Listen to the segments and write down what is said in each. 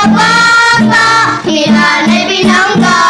Mga bata, hinanay binangga.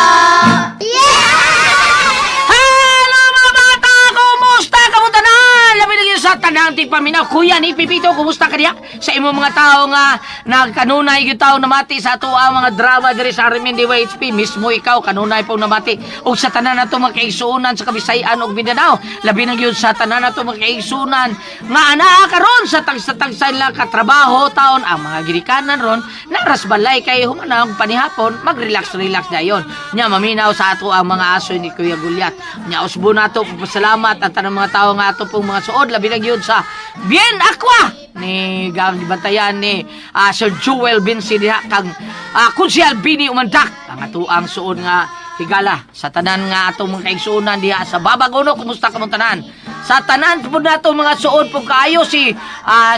Yeah! Hello mga bata! Kumusta kamu tanan? Labi na gyud sa tanang tigpaminaw. Kuya ni Pipito, kumusta ka diha? Sa imong mga tao nga nagkanunay gyud tao namati sa ato ang mga drama diri sa Arimin DYHP. Mismo ikaw kanunay pong namati og sa tanan nato mga kaigsuonan sa Kabisayan ug Mindanao. Labi na gyud sa tanan nato mga kaigsuonan nga anaa karon sa tagsa-tagsa nila katrabaho taon ang mga ginikanan ron naras balay kay humanang panihapon mag-relax-relax dayon. Nya maminaw sa ato ang mga aso ni Kuya Gulyat. Nya usbo nato pasalamat ang tanang mga tawo nga ato pong mga suod labi na gyud sa Bien Aqua ni gibantayan ni Sir Joel Vinci diha kang Kunsyal Bini Umandak ang ato ang suod nga higala sa tanan nga atong mga kaigsuonan diha sa Babagono. Kumusta kamong tanan? Sa tanan po nato mga suod po kaayo si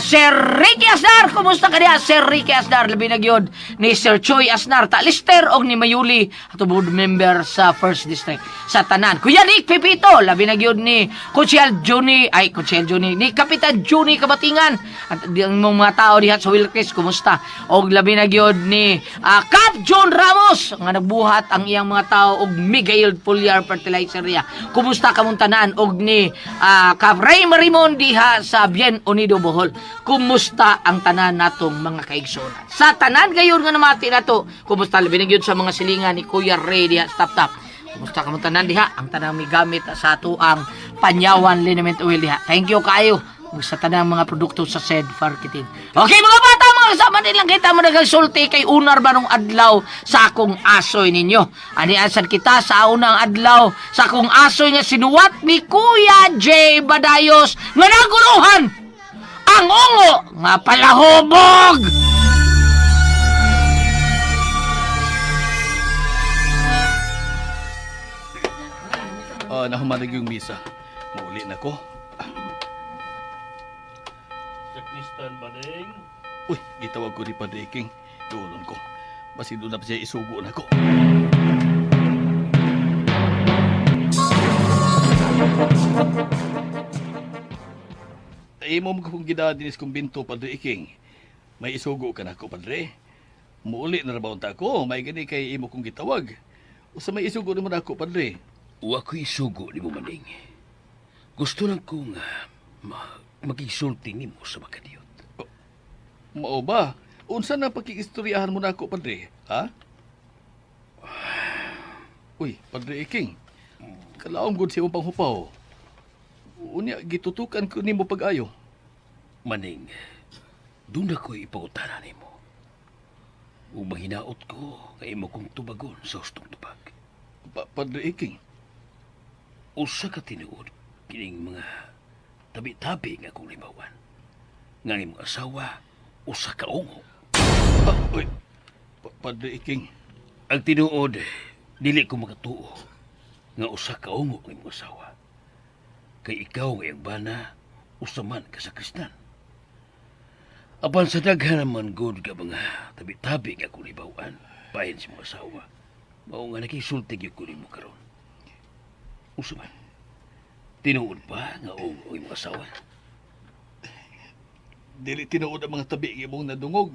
Sir Ricky Asnar. Kumusta ka diha, Sir Ricky Asnar? Labi na gyud ni Sir Choi Asnar Talister og ni Mayuli ato board member sa First District. Sa tanan Kuya Nick Pipito, labi na gyud ni Kunsyal Juni, ay Kunsyal Juni, ni Kapitan Juni Kabatingan at ang mong mga tao diha sa Wilkes, kumusta? Og labi na gyud ni Cap John Ramos nga nagbuhat ang iyang mga tao og Miguel Pulyar Fertilizer diha. Kumusta kamong tanan? Og ni Cap Ray Marimon diha sa Bien Unido Bohol. Kumusta ang tanan natong mga kaigsuonan? Sa tanan gayon nga namati nato, kumusta? Labi na gyud sa mga silingan ni Kuya Ray diha sa Tap Tap. Kumusta kamong tanan diha? Ang tanang may gamit sa ato ang Panyawan Liniment Oil diha. Thank you kaayo sa tanang mga produkto sa said marketing. Okay mga bata, mga kasama nilang kita mo nagsulti kay unar ba nung adlaw sa akong asoy ninyo. Ani asan kita sa unang adlaw sa akong asoy nga sinuwat ni Kuya J. Badayos nga naguluhan ang ungo nga palahubog. Nahumanag yung misa. Mauli na ko. Sakristan ba ding? Uy, gitawag ko ni Padre King. Tulon ko. Basi doon na pa siya isugo na ko. Imo mo kong gidaan dinis kumbinto, Padre Iking. May isugo ka na ko, Padre. Muuli na rabaw ta ko. May gani kay imo kong gitawag. Usa may isugo nimo na ako, Padre. Wa ko'y sugo ni mo, maning. Gusto lang kong magigsulti nimo sa makadiyot. Mao ba? Unsa na pakikistoryahan mo na ako, Padre? Ha? Uy, Padre Iking. Kalaom gud sa imong panghupaw. Unya, gitutukan ko nimo pag-ayo. Maning, doon na ko'y ipangutana nimo. Ug mahinaot ko nga imo kong tubagon sa hustong tubag. Padre Iking. Usa ka tinuod kining mga tabi-tabi nga akong libawan. Nga ang imong asawa, usa ka ungo. Uy, Padre Iking. Ang tinuod, dili ko makatuo nga usa ka ungo ang imong asawa. Kay ikaw nga iyang bana, usa man ka sa kristan. Apan sa daghan naman gud ka mga tabi-tabi nga akong libawan, bahin sa imong asawa. Mao nga nakisulti gyud ko nimo karon. Usa man, tinuod ba nga ungo ang imong asawa? Dili tinuod ang mga tabi nga imong nadungog,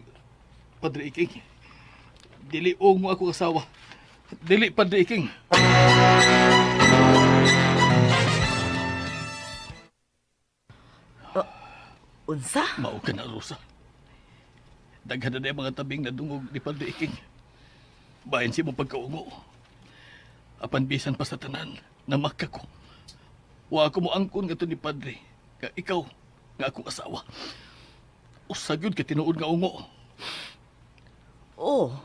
Padre Iking. Dili ungo ako asawa. Dili, Padre Iking. Unsa? Mao ka na, Rosa. Daghan na mga tabing nadungog ni Padre Iking. Bahin si mong pagkaungo. Apan bisan pa sa tanan, namaka ko. Wa ako mo angkon nga to ni Padre. Nga ikaw, nga akong asawa. Usa gyud ka tinuod nga ungo. Oh.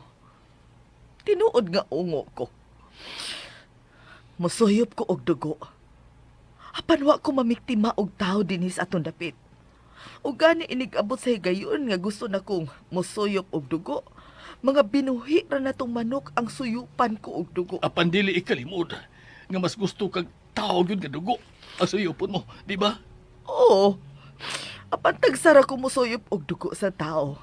Tinuod nga ungo ko. Musuyop ko og dugo. Apan wa ko mamiktima og tao dinhi sa atong dapit. Ug gani inig-abot sa higayon nga gusto na kong musuyop og dugo. Mga binuhi ra natong manok ang suyupan ko og dugo. Apan dili ikalimod nga mas gusto kag tao gyud nga dugo ang suyopon mo, di ba? Oo. Apan tagsara ko musuyop og dugo sa tao.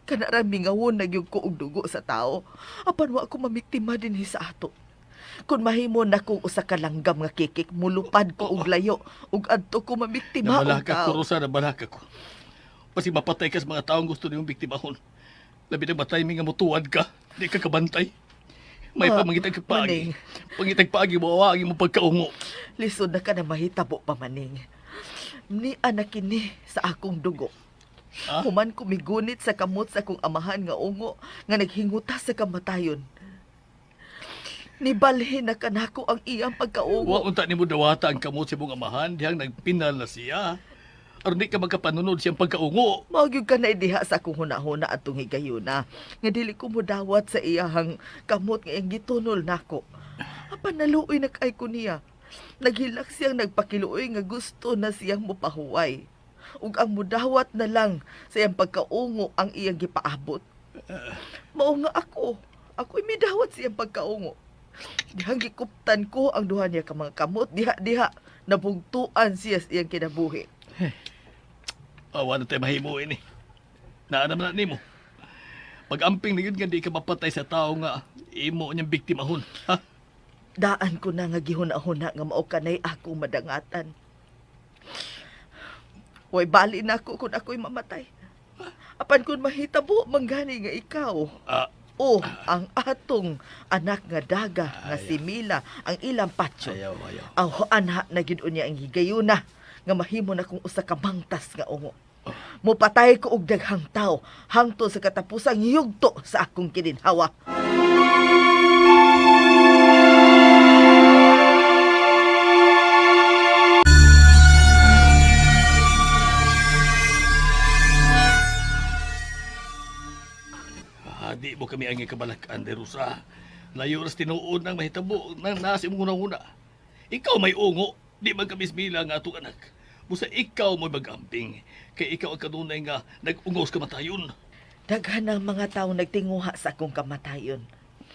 Kana mingawon na gyud ko og dugo sa tao. Apan wa ko mamiktima dinhi sa ato. Kun mahimo na kong usa ka langgam nga kikik, mulupad ko og layo ug adto ko mamiktima og Nabalaka ko, tao. Rosa, nabalaka ko. Basi mapatay ka sa mga taong gusto niyong biktimahon. Labi na ba timing nga mutuwad ka? Di ka kabantay. May Ah, pamangitag ka paagi. Maning. Pangitag paagi mo, ang imong pagkaungo. Lisod na ka na mahitabo pa, Maning. Ni anak kini sa akong dugo. Ah? Human ko migunit sa kamot sa akong amahan nga ungo nga naghinguta sa kamatayon. Nibalhin na kanako ang iyang pagkaungo. Wa unta nimo dawata ang kamot sa imong amahan dihang nagpinal na siya. Aron di ka magkapanunod siyang pagkaungo. Mao gyud ka na diha sa akong hunahuna atong higayuna nga dili ko modawat sa iyahang kamot nga iyang gitunol nako. Apan naluoy na kay ko niya. Naghilak siyang nagpakiluoy nga gusto na siyang mopahuway. Ug ang mudawat na lang sa iyang pagkaungo ang iyang gipaabot. Mao nga ako, ako'y midawat sa iyang pagkaungo. Dihang gikuptan ko ang duha niya ka mga kamot, diha-diha nabugtuan siya sa iyang kinabuhi. Awa na tayo mahimuin eh. Naanam na nimo. Pag-amping na yun nga di ka mapatay sa tao nga imo niyang biktimahon. Ha? Daan ko na nga gihuna-huna nga mao kanay ako madangatan. Way bali na ako kung ako'y mamatay. Apan kung mahitabo manggani nga ikaw. Ah, O ang atong anak nga daga nga si Mila ang ilang patyo. ayaw, ayaw. Ang anha na gid unya ang higayuna nga mahimo na kung usa ka mangtas nga ungo. Mupatay ko og daghang tawo hangtod sa katapusang yugto sa akong kininhawa. Ah, di mo kami ang ikabalakan, de Rosa. Layo ras tinuod ng mahitabo nang nasa imong una-una. Ikaw may ungo, di man kami smila nga atong anak. Busa ikaw mo'y mag-amping, kay ikaw ang kanunay nga nag-ungos kamatayon. Daghan ang mga tawo nagtinguha sa akong kamatayon.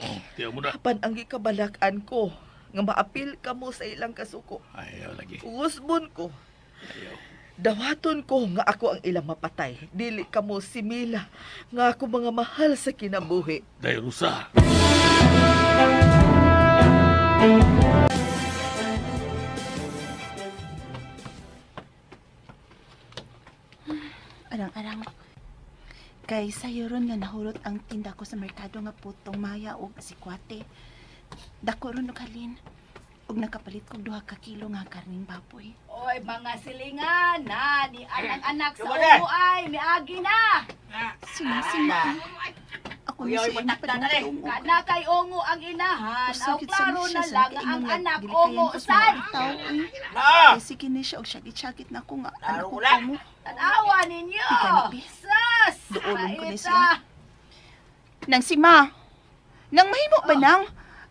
Oh, tiyaw mo na. Apan ang gikabalak-an ko nga maapil kamo sa ilang kasuko. Ayaw lagi. Usbon ko. Ayaw. Dawaton ko nga ako ang ilang mapatay. Dili kamo si Mila nga ako mga mahal sa kinabuhi. Day Rosa. Arang-arang. Kay sayo ron nga nahurot ang tinda ko sa merkado nga putong maya og sikwate. Dako ron og halin. Og nakapalit kog 2 ka kilo nga karning baboy. Oy, mga silingan na ni anak-anak sa ungo ay miagi na. Sinasima. Ako na siya napadungog. Kana kay ungo ang inahan, aw Usog sa klaro siya na sa lang kaingon ang nga anak gilikayan ungo ko sa sad. mga tao, eh. Kay sige ni siya og syagit-syagit na ako nga anak ko ungo. Tanawa ninyo. Ikanipi. Sus! Duolon ko ni Paita. siya. Nang sima. Nang mahimo ba nang?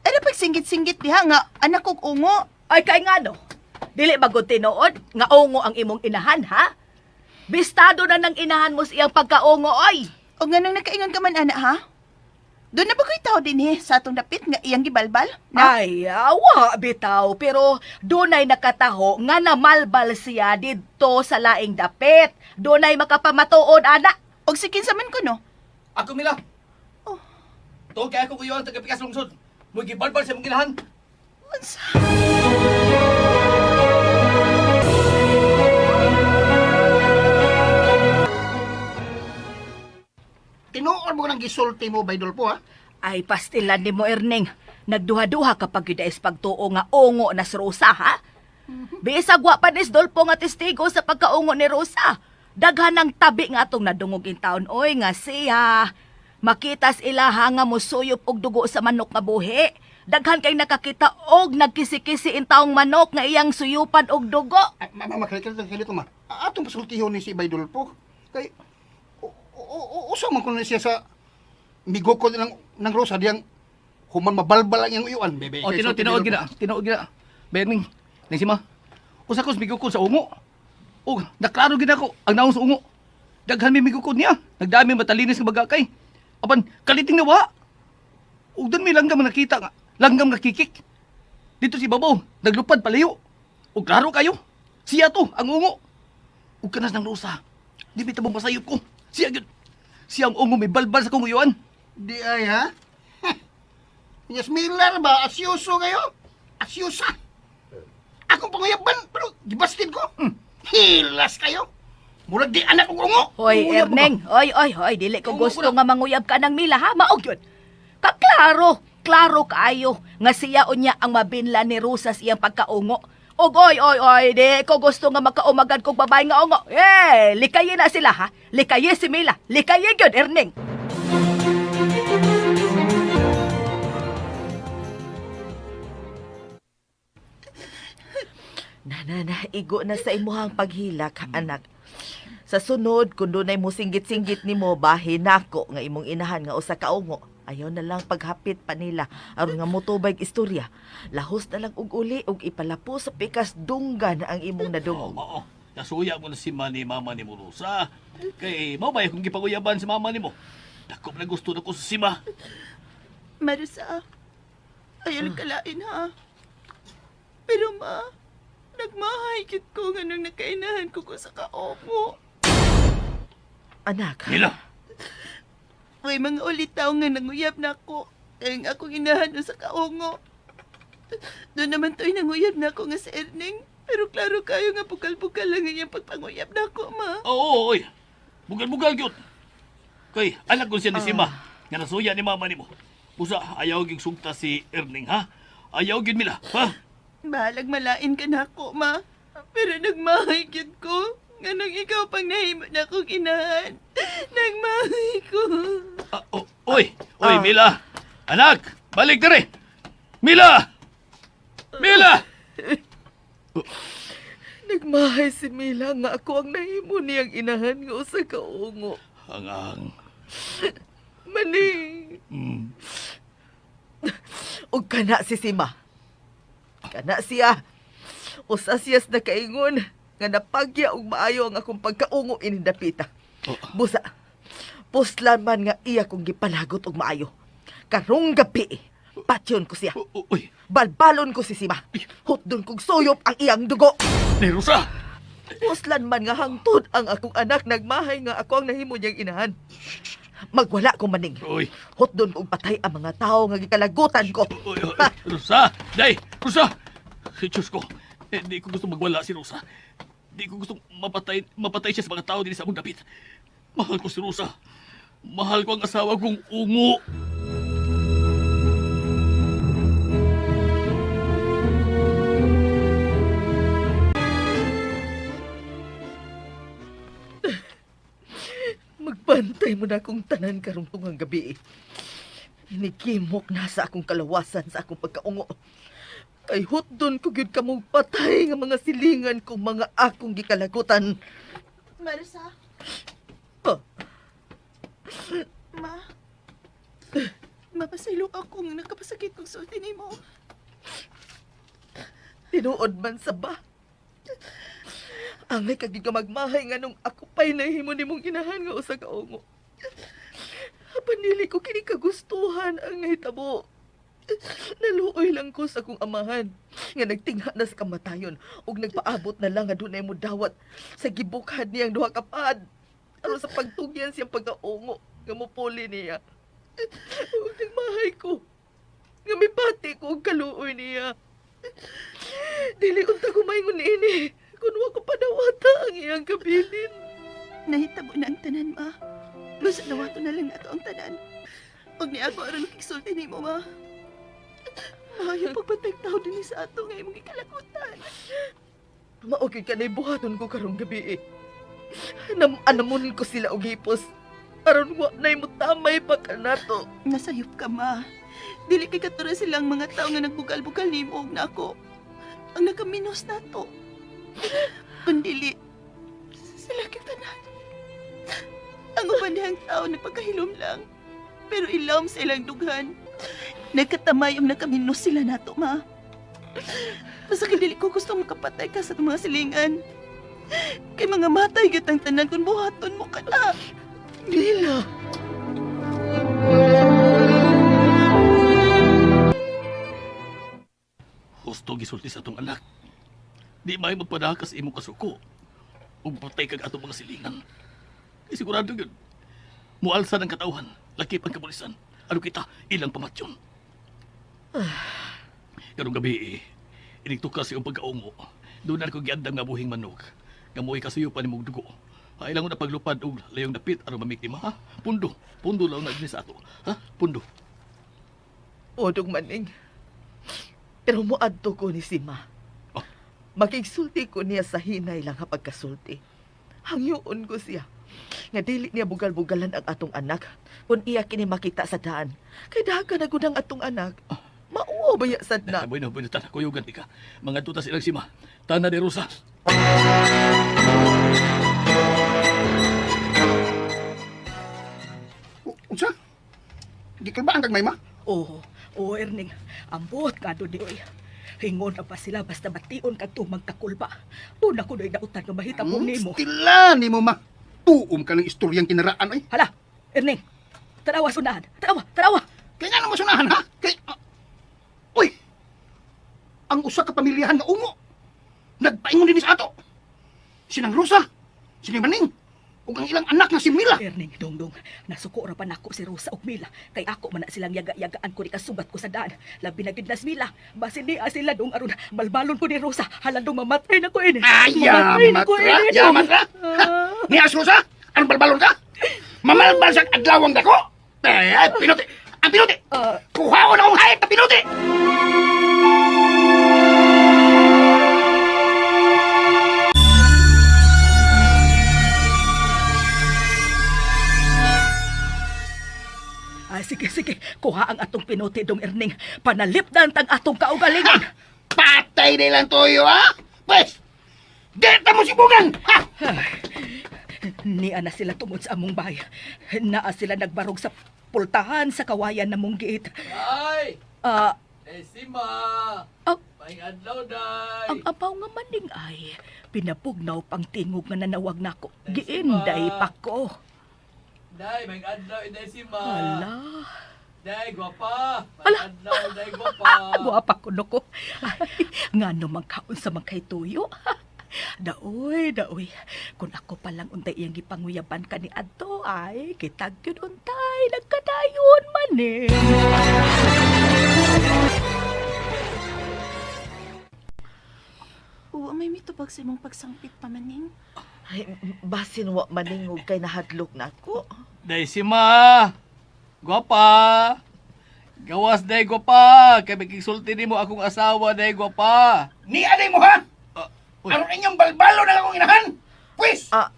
Ano pagsinggit-singgit diha nga anak kog ungo? Ay kay ngano? Dili ba gud tinuod nga ungo ang imong inahan ha? Bistado na ng inahan mo sa iyang pagkaungo oy. O nga nang nakaingon ka man ana ha? Doon na ba ko'y tao din eh, sa atong dapit nga iyang gibalbal? Na? Ay, awa bitaw, pero dunay nakataho nga namalbal siya didto sa laing dapit. Dunay makapamatuod ana. Og si kinsa man ko no? Ako mila. Oh. Tuod kay ako kuyo ang tagapikas lungsod. Mo'y gibalbal sa imong ginahan. Unsa? Tinuod mo nang gisulti mo, Baydol po, ha? Ay, pastilan ni mo, Erning. Nagduha-duha kapag yun pagtuo nga ungo na si Rosa, ha? Bisag wa pa ni Dolpo nga testigo sa pagkaungo ni Rosa. Daghan ng tabi nga atong nadungog in taon, oy, nga siya. Makitas ilaha nga musuyop og dugo sa manok nga buhi. Daghan kay nakakita og nagkisi-kisi in taong manok nga iyang suyupan og dugo. Ay, ma, ma, ma, kalit, ma. Atong pasultihon ni si Baydol po. Kay, usa man kuno siya sa migukod ng Rosa diyang human mabalbal ang iyang uyuan, bebe. Oh, Kay tinuod, sulti tinuod Baydol gina. po. Tinuod gina. Berning, nang sima. Usa ko migukod sa ungo. Og naklaro gid ako ang naong sa ungo. Daghan mi migukod niya. Nagdami matalinis nga bagakay. Apan kaliting na wa. Ug dun mi langgam nakita nga, langgam nga kikik. Dito si Babaw, naglupad palayo. Ug klaro kayo. Siya to ang ungo. Ug kanas ng rosa. Di bitaw masayop ko. Siya gyud. Siya ang ungo may balbal sa kong uyuan. Di ay, ha? Yes, Miller ba? Asyuso kayo? Asyusa. Akong panguyaban, pero gibastin ko. Hilas kayo. Murag di anak og ungo. Hoy, Uyab ba? Erneng. Oy, oy, oy, dili ko Ungo gusto ko na. nga manguyab ka ng Mila, ha? Maog yun. Kaklaro, klaro kaayo nga siya unya ang mabinla ni Rosa sa iyang pagkaungo. Og oy, oy, oy, di ko gusto nga makaumagad kog babae nga ungo. Eh, likaye na sila, ha? Likaye si Mila. Likaye gyud, Erneng. Na, na, na, igo na sa imuhang paghilak, anak. Sa sunod, kung dunay mo singgit-singgit nimo, bahin nako nga imong inahan nga usa ka ungo. Ayaw na lang paghapit pa nila aron nga motubay istorya. Lahos na lang og uli og ipalapo sa pikas dunggan ang imong Oo, nadungog. mao. Nasuya mo na si mani mama ni mo, Rosa. Kay mao ba akong gipanguyaban si mama nimo? Dako na gusto na ko sa sima. Marusa, ayaw lang kalain ha. Pero ma, nagmahay kit ko nga nung nakainahan ko ko sa kaomo. Anak, Mila, May mga ulitaw nga nanguyab na ako. Ang akong inahan sa kaongo. Doon naman to'y nanguyab na ako nga sa Erning. Pero klaro kayo nga bukal-bukal lang ang iyang pagpanguyab na ako, ma. oo, oy. Bugal-bugal gyud. Kay anak ko siya ni Sima. Nga nasuya ni mama nimo. Busa ayaw gyud sugta si Erning ha. Ayaw gyud Mila, ha? Bahalag malain ka na ako, ma. Pero nagmahay gyud ko. Nga nung ikaw pang nahimo na akong inahan. Nagmahay ko. Ah, oh, oy, oy Mila. Anak, balik dere. Mila! Mila! nagmahay si Mila nga ako ang nahimo niyang inahan nga usa ka ungo. Ang ang. Maning! Mm. Og kana si Sima. Kana siya. Usa siyas nakaingon nga napagya og maayo ang akong pagkaungo ining dapita. Oh. Busa. Puslan man nga iya kong gipalagot og maayo. Karong gabi, patyon ko siya. Uy, Balbalon ko si Sima. Hutdon kong suyop ang iyang dugo. ni Rosa. Puslan man nga hangtod ang akong anak nagmahay nga ako ang nahimo niyang inahan. Magwala ko maning. Uy. Hutdon kong patay ang mga tao nga gikalagutan ko. Uy, uy, Rosa! Day! Rosa! Diyos ko, eh, di ko gusto magwala si Rosa. Di ko gusto mapatay, mapatay siya sa mga tao din sa among dapit. Mahal ko si Rosa. Mahal ko ang asawa kong ungo. Magbantay mo na akong tanan karong tungang gabi. Hinikimok na sa akong kalawasan sa akong pagkaungo. Kay hutdon ko gyud kamong patay nga mga silingan kong mga akong gikalagutan. Marisa, Oh, ma. Mapasaylo ako nga nakapasakit kong sulti nimo. tinuod man sa ba? Angay kag gyud ka magmahay nga nung ako pa'y nahimo nimong inahan nga usa ka ungo. Apan dili ko kini kagustuhan ang nahitabo. Naluoy lang ko sa akong amahan nga nagtingha na sa kamatayon ug nagpaabot na lang nga dunay mo dawat sa gibukhad niyang duha ka pad aron sa pagtugyan siyang pagkaungo nga mupuli niya. Ug nagmahay ko nga mipati ko og kaluoy niya. Dili unta ko maingon niini kun wa ko padawata ang iyang kabilin. Nahitabo na ang tanan, ma. Basta nawato na lang nato ang tanan. Huwag niya ako aron kiksulti nimo, ma. Maayo pagpatay tao din sa ato nga imong gikalagutan. Mao gyud kanay buhaton ko karong gabi eh. Nam-anamon ko sila og hipos. Aron wa nay motamay pa kanato. Nasayop ka, ma. Dili kay katura silang mga tao nga nagbugal-bugal nimo og nako. Ang nakaminos nato. Kundili sila kay tanan. Ang uban dihang tao nagpakahilom lang. Pero ilawom sa ilang dughan. Nagkatamay ang nakaminos sila nato, ma. Basta kay dili ko gusto makapatay ka sa atong mga silingan. Kay mga matay gyud ang tanan kung buhaton mo ka na. Mila. Husto gisulti sa atong anak. Di may magpadakas imong kasuko. Ug patay kag atong mga silingan. Kay sigurado yun. Mualsa ng katawhan, lakip ang kabulisan. Ano kita, ilang pamatyon. Karong gabi eh, inigtukas iyong pagkaungo. Doon na ko giandam nga buhing manok. Nga mo'y kasuyo pa ni mong dugo. Pailang na paglupad og layong dapit aron mamiktima, ha? Pundo, pundo lang na dinhi sa ato. Ha? Pundo. Odong maning. Pero moadto ko ni Sima. Oh. Makigsulti ko niya sa hinay lang ha pagkasulti. Hangyoon ko siya. Nga dili niya bugal-bugalan ang atong anak kung iya kini makita sa daan. Kay daga na gud ang atong anak. Mauwaw ba ya sad na? Eh, bueno, bueno, tana, kuyugan ka. Mga tutas ilang sima. Tana de Rosa. Unsa? Gikal ba ang gagmay ma? Oo, oo, Erning. Ambot nga doon di oy. Hingon na pa sila basta bation kag tumang kakulba. Doon ako do'y dautan nga mahitabo nimo. Stila ni mo ma. Tuom ka ng istoryang kinaraan ay. Hala, Erning. Tanawa sunahan. Tanawa, tanawa. Kaya nga naman sunahan ha? Kay uy! Ang usa ka pamilyahan nga ungo. Nagpaingon din sa ato. Sinang Rosa, si Maning, ug ang ilang anak nga si Mila. Erning, dong dong. Nasuko ra pa nako si Rosa ug Mila. Kay ako man na silang yaga-yagaan ko ni kasugat ko sa daan. Labi na gid nas Mila. Basin niya sila dong aron balbalon ko ni Rosa. Hala dong mamatay na ko ini. Ay, Mamatay na ko yamatra, ini, dong. yamatra. Ni as Rosa, anong balbalon ka? Mamalbal sa adlawang dako. Eh, ay, pinuti. Ang pinuti. Ah. Kuhaon akong hayop na pinuti. Ay, sige, sige. Kuha ang atong pinuti dong Erning. Panalipdan tang atong kaugalingon. Patay na lang toyo, ha? Pwes, di ta mo sibugan, ha? Niya na sila tungod sa among bahay. Naa sila nagbarog sa pultahan sa kawayan na mong giit. Ay! Ah, Eh, sima! Ah. Paing adlaw, day! ang abaw nga maning ay pinapugnaw pang tingog nga nanawag nako. Giinday pa ko. Day, may adlaw, day, sima! Ala. Day, gwapa! Ala. adlaw, day, gwapa! Guwapa ko no ko. Ay, nga no mangkaon sa mangkaytuyo. Daoy, daoy. Kung ako palang untay iyang gipanguyaban ka ni Adto, ay, kitag yun untay, nagkadayon man eh. Oo, may mitubag sa imong pagsangpit pa maning. Ay, basin wa maning og kay nahadlok nako. Day, sima! Gwapa! Gawas, day, gwapa! Kay magkisulti nimo akong asawa, day, gwapa! Ni aday mo, ha? Ah, uy. Aron inyong balbalo na lang akong inahan? Pwes, Ah,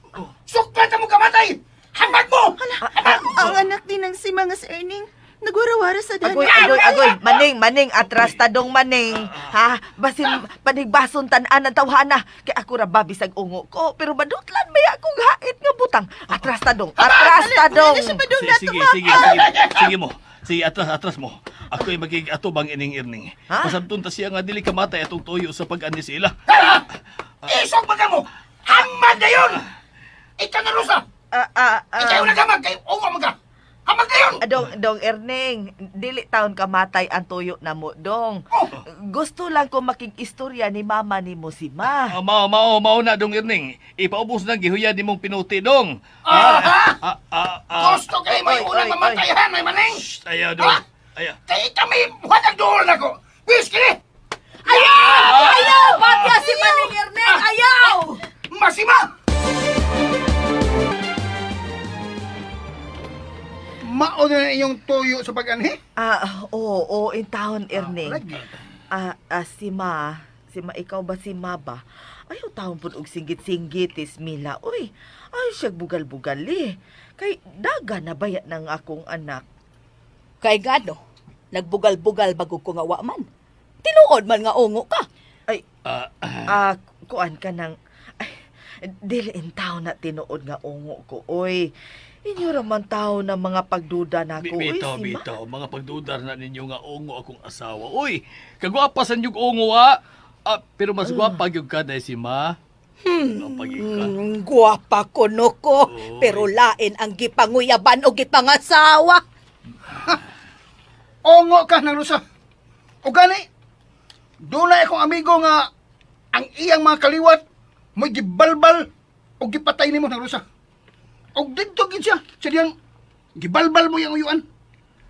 suklat ka mo kamatay! Hambag mo! Ang anak din ng si mga si Erning, nagwarawara sa daan. Agoy, agoy, agoy. Maning, maning, atras ta dong maning. Ha? Basin, panigbason tan-an ang tawhana. Kay ako ra ba bisag ungo ko. Pero madutlan may akong hait nga butang. Atras ta dong, atras ta dong. Wala siya pa dong Sige, sige, sige, sige, sige mo. Sige, atras, atras mo. Ako'y magiging atubang ining irning. Ha? Pasabtun ta siya nga dili kamatay atong tuyo sa pag-ani sila. Isog ba ka mo? Hambag na yun! Ikaw na, Rosa! Ah, ah, ah. Ikaw na gamag! Kay ungo mo ka! Hambag na yun! Dong, dong Erning, dili taon kamatay ang tuyo na mo, dong. Oh. Gusto lang ko makig-istorya ni mama ni mo si ma. Ah, mao, mao, mao na dong irning. Ipaubos na gihuya ni mong pinuti dong. Ah, ha? Ah, ah, ah. Gusto kayo may Oy, unang oy, mamatay, ha? May maning! Shh, ayaw dong. Ah! Ayaw. Kay kami, huwag dool na ko! Pwes, kini! Ayaw! Ayaw! Batya si Maning Erning! Ayaw! Masima! Mao na inyong tuyo sa pag-anhi? Ah, oo, oo, in town, Erning. Lagi. Ah, ah, si Ma, si Ma, ikaw ba si Ma ba? Ayaw taon po og singgit-singgit is Mila. Uy, ay siya bugal-bugal eh. Kay daga na bayat ng akong anak. Kay gano, nagbugal-bugal bago ko nga wa man. Tinuod man nga ungo ka. Ay, Ah, ah, kuan ka ng... Ay, dili in town na tinuod nga ungo ko, oy. Inyo raman tao na mga pagduda na ko, oy, bitaw, si Ma. bitaw. Mga pagdudar na ninyo nga ungo akong asawa. Uy, kagwapa sa inyong ungo, ah. Ah, pero mas gwapa gyud ka dahil si ma. Hmm. Ka. Guwapa ko no ko, Oy. pero lain ang gipanguyaban o gipangasawa. Ongo ka ng Rosa. O gani, doon na akong amigo nga ang iyang mga kaliwat mo'y gibalbal o gipatay nimo ng Rosa. O didto gid siya, siya diyang gibalbal mo iyang uyuan.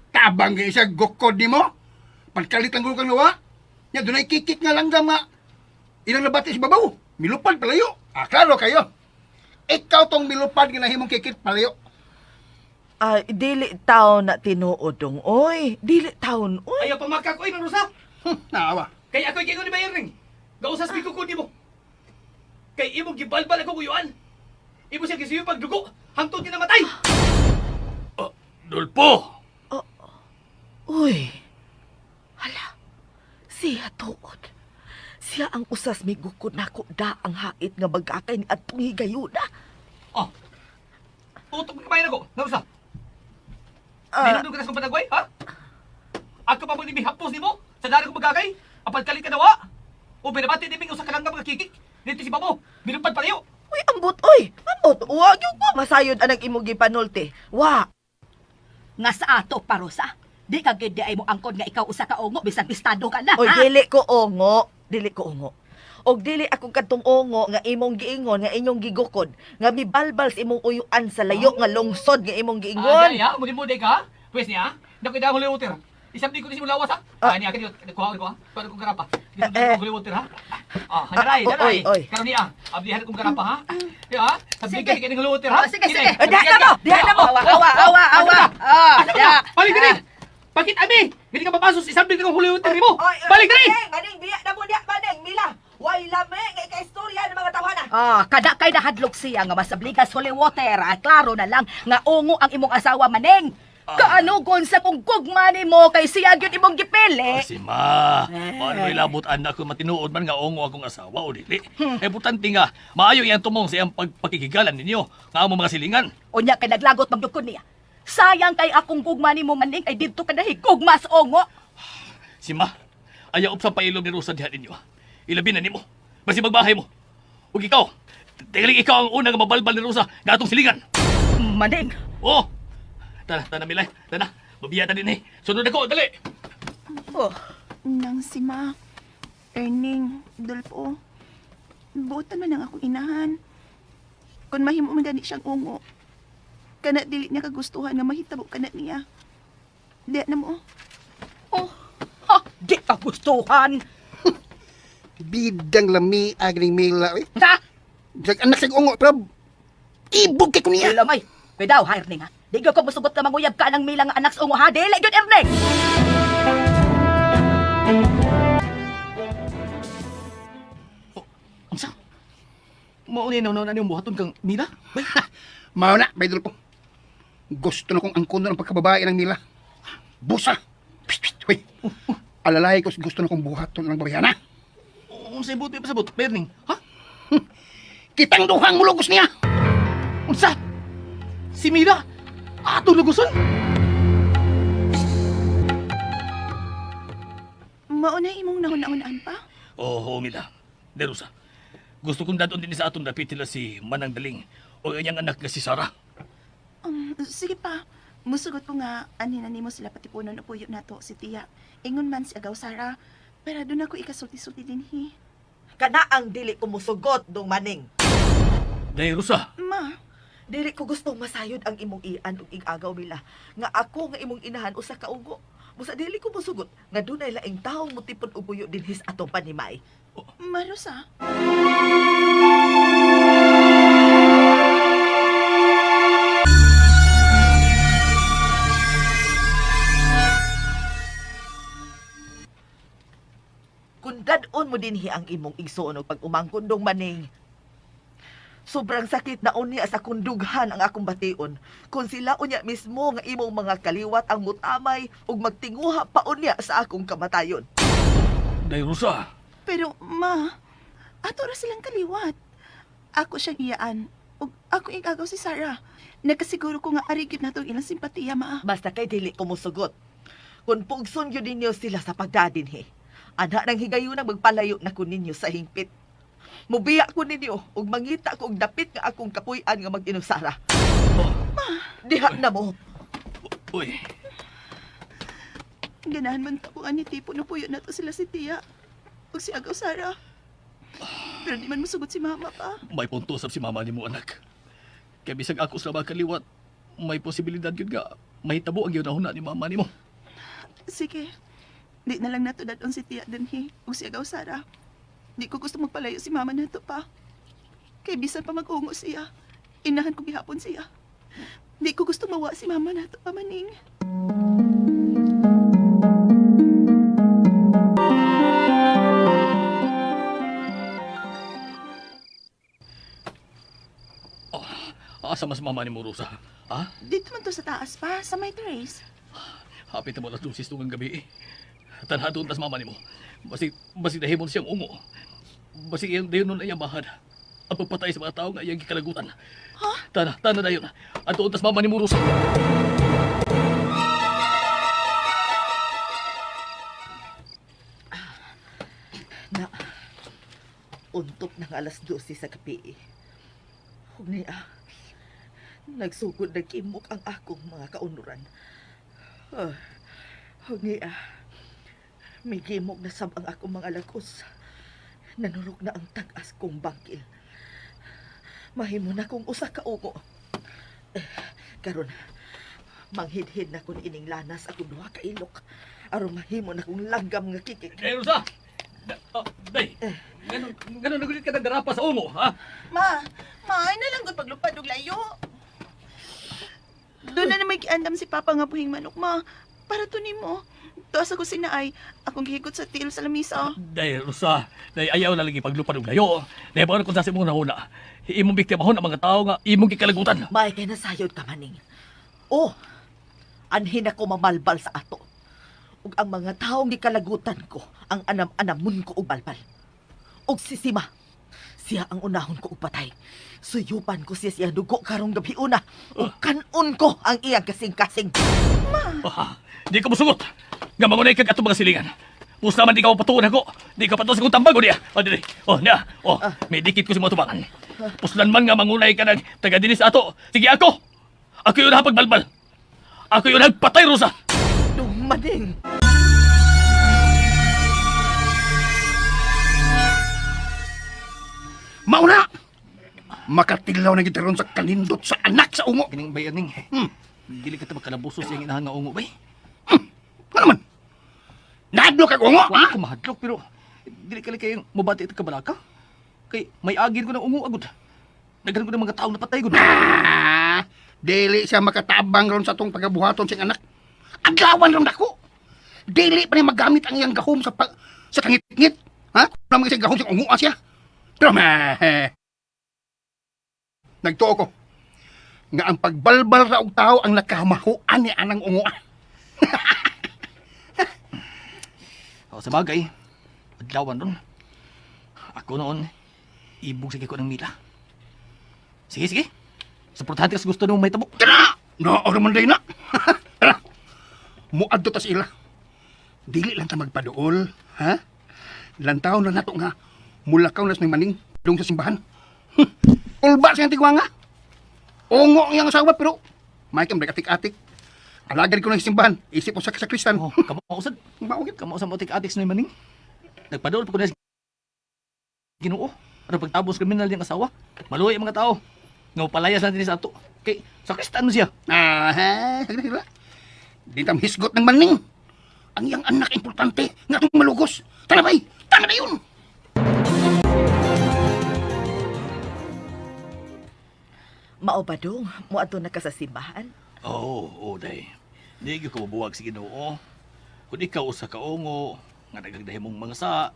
Tabang gid siya gukod nimo. Pagkalit ang gulong kang nawa. Nya dunay kikik nga langgam nga ilang nabati si babaw. Milupad palayo. Ah, klaro kayo. Ikaw tong milupad nga nahimong kikit palayo. Ay, dili taon na tinuod dong, oy. Dili taon, oy. Ayaw pamakak oy, Rosa. Naawa. Kay ako'y giingon ni Bayerning. Gausas mi kukod nimo. Kay imong gibalbal ako kuyuan. Imo siya gisuyo pagdugo hangtod nga namatay. Oh, Dolpo! Uy. Hala. Siya tuod. Siya ang usas may gukod nako da ang hait nga magakay ni atong higayuna. Oh. Utok ka kamay nako, Rosa. Ah, Dinumdum ka na sa kong panagway, ha? Ako pa mo hapos nimo sa dara ko magakay. Apan kalit ka nawa. O binabati ni usa ka lang nga mga kikik. Dito si Babo, binupad palayo. uy, ambot, oy. Ambot. Wa gyud ko masayod anang imong gipanulti. Wa. Nga sa ato pa, Rosa. Di ka gid di ay mo angkon nga ikaw usa ka ungo bisan pistado ka na, Oy, ha? dili ko ongo. Dili ko ongo. Og dili ako kadtong ongo nga imong giingon nga inyong gigukod nga mibalbal sa imong uyuan sa layo nga lungsod nga imong giingon. Ah, ya, muli mo ka. Pwes niya, dako daw holy water. Isang di ko ni lawas ha. Ah. Ah, niya kani kuha ko ha. Kuha kong garapa. Eh, Dito eh. ko holy water ha. Ah, daray, Ah, daray. oy, oy. Karon niya, ablihan kong garapa ha. Ya, sabi Sige. ka kini holy water ha. Oh, sige, Kini. sige. Eh, diha na mo! Diha na mo! Awa, awa, awa, awa. Ah, Asa mo ya. na? Balik diri. Bakit ami? Hindi ka mapasos, isang di ko holy water nimo. Balik diri. Maning, biya na mo diha, maning, Mila. Way lame nga ikaistorya ng mga tawhana. Ah, kada kay nahadlok siya nga masabligas holy water. Ah, klaro na lang nga ungo ang imong asawa maneng. Kaanugon sa kung gugma nimo kay siya gyud imong gipili. Ah, si ma, paano may labot anak ko matinuod man nga ongo akong asawa o dili. Importante nga, maayo iyang tumong sa iyang pagpakikigalan ninyo, nga amo mga silingan. Unya kay naglagot magyud niya. Sayang kay akong gugma nimo maning ay didto ka nahigugma sa ungo. Si ma, ayaw sa pailom ni Rosa diha ninyo. Ilabi na nimo. Basi magbahay mo. Ug ikaw, tingaling ikaw ang una nga mabalbal ni Rosa nga atong silingan. Maning, Oh! Tana, tana Milay, tana. Mabiya ta din eh. Sunod ako, dali. oh, Nang si Ma, Erning, Dolpo, buotan man ang akong inahan. Kung mahimo man gani siyang ungo, kana dili niya kagustuhan nga mahitabo kana niya. Di na mo. oh, ha, di ka gustuhan. Bidang lami agning Mila. Eh. Ha? Bisag anak sa ungo pero ibog kay ko niya. Lamay. Pwede daw, ha, Erning, ha? Di gyud ko musugot na manguyab ka ng mila nga anak sa ungo, ha? Dili gyud, Erning! Unsa? Mao ni na niyong buhaton kang Mila? Mao na, Bay Dolpo. Gusto na kong angkonon ang pagkababae ng Mila. Busa! Psst, psst, huy. Alalay ko gusto na kong buhaton ng babayana. Unsa ibot pasabot, Berning? Ha? Kitang duhang mulugos niya. Unsa? Si Mila? Ato luguson? Mao na imong nahuna-hunaan pa. Oo, oh, Mila. De Rosa, gusto kong dadon din sa atong dapit nila si Manang Daling o ang iyang anak nga si Sarah. Sige pa. Musugot ko nga ani na nimo sila patipunon o puyo nato si Tia. Ingon man si Agaw Sara, pero doon ako ikasulti-sulti dinhi. Kana ang dili ko musugot dong maning. Day Rosa, Ma, Dili ko gustong masayod ang imong ian ug igagaw Mila. Nga ako nga imong inahan usa ka ugo. Busa dili ko musugot nga dunay laing taong mutipon og puyo dinhi sa atong panimay. Marusa. Kung dad-on mo dinhi ang imong igsuon og pag-umangkon dong maning. Sobrang sakit na unya sa kundughan ang akong bation. Kung sila unya mismo nga imong mga kaliwat ang mutamay ug magtinguha pa unya sa akong kamatayon. Day Rosa. Pero ma, ato ra silang kaliwat. Ako siyang iyaan. Ug ako igagaw si Sarah. Nakasiguro ko nga ari gyud nato ang ilang simpatiya, ma. Basta kay dili ko mosugot. Kung pugson yun ninyo sila sa pagdadinhi, ana ng higayunang magpalayo na ko ninyo sa hingpit. Mubiya ko ninyo ug mangita ko og dapit nga akong kapuy-an nga mag-inusara. Diha na mo. Uy, Ganahan man ta ko ani tipo na puyo nato sila si Tia. Ug si Agaw Sara. Pero di man musugot si mama pa. may punto sab si mama nimo anak. Kay bisag ako sa mga kaliwat, may posibilidad yun nga mahitabo ang gihunahuna ni mama nimo. Sige. Di na lang nato dadon si Tia dinhi ug si Agaw Sara. Di ko gusto magpalayo si mama nato pa. Kay bisan pa mag-ungo siya. Inahan ko gihapon siya. Di ko gusto mawa si mama nato pa, Maning. Asa mas mama ni mo, Rosa? Ha? Dito man to sa taas pa, sa may terrace. Hapit na mo alas 12 tungang gabi eh. Tanha doon tas mama ni mo. Basig, basig dahimon siyang ungo. Basig iyang dayon nun ay bahad. Ang pagpatay sa mga tao nga iyang gikalagutan. Ha? Tana, tana dayon. At doon tas mama ni mo, Rosa. Na, untok ng alas 12 sa gabi. Huwag niya. Nagsugod nagkimok ang akong mga kaunuran. Huwag niya. May gimok na sab ang akong mga lagos. Nanurog na ang tag-as kong bangkil. Mahimo na kong usa ka ugo. Eh, karon, manghidhid na kun ining lanas akong duha ka ilok. Aron mahimo na kong langgam nga kikik. Day, Rosa! Da, oh, day! Ganon, ganon nagulit ka nagdarapa sa ungo, ha? Ma, ma, ay nalang gud paglupad og layo. Doon na naman giandam si Papa nga buhing manok, ma. Para to nimo. Tuas ako sinaay, akong gihigot sa tiil sa lamisa. Day, Rosa, day, ayaw na lagi paglupad og layo. Day, baka kung sa imong nahuna. Imong biktimahon ang mga tao nga imong gikalagutan. May kay nasayod ka maning. Oh, anhin ako mamalbal sa ato. Ug ang mga taong gikalagutan ko, ang anam-anamon ko og balbal. Ug si Sima, siya ang unahon ko og patay. Suyupan ko siya siya dugo karong gabi una. Ug kanon ko ang iyang kasing-kasing. Ah, di ka musugot. Nga mangunay kag atong mga silingan. Pusta man di ka mapatuon ako. Di ka patuon sa kong tambag o niya. O dili. O niya. O, may dikit ko sa mga tubangan. Puslan man nga mangunay ka nag taga dinis ato. Sige ako. Ako yun pagbalbal. Ako yun patay Rosa. Dumaning! Mauna! Makatilaw na gid ron sa kanindot sa anak sa ungo. Kining bayaning. Dili ka ta makalabuso sa iyang inahan nga ungo bay. Ano man? Nadlo kag ungo, ha? Wa ko mahadlok pero dili ka kayong mabati ito kabalaka. Kay may agin ko ng ungo agud. Naghan ko ng mga taong napatay gud. Ah, dili siya makatabang ron sa atong pagabuhaton siyang anak. Adlawan ron dako. Dili pa niya magamit ang iyang gahom sa pag, sa kangit-ngit. Ha? Wala man siya gahom sa ungo siya. Pero ma, nagtuo ko nga ang pagbalbal ra og tao ang nakamahuan ni anang ungo. O, sa bagay, adlawan ron. Ako noon, ibog sige ko ng mila. Sige, sige. Suportahan ka sa gusto nimo may tabo. Tara! Naoro man day na. Tara. Muadto ta sa ila. Dili lang ta magpaduol, ha? Lantaw na nato nga mulakaw na sa maning dong sa simbahan. Ulba siyang tigwanga. Ungo ang iyang asawa pero may kam atik-atik. Alagad ko ng simbahan, isip ko sa sakristan. Oh, kamo usad. Mao gid. Kamo sa motik atiks na maning. Nagpaduol pa ko na sa Ginoo. Ano pagtabos kriminal niyang asawa? Maluoy ang mga tao. Nga palayas natin sa ato. Kay sakristan mo siya. Ah, ha, sige, sige. Di tam hisgot ng maning. Ang iyang anak importante nga atong malugos. Tara bay, tara na yun. Mao ba dong? Muadto na ka sa simbahan? Oo, oh, oh, day. Di gyud ko mabuwag sa Ginoo. Kung ikaw usa ka ungo, nga nagagdahi mong mga sa,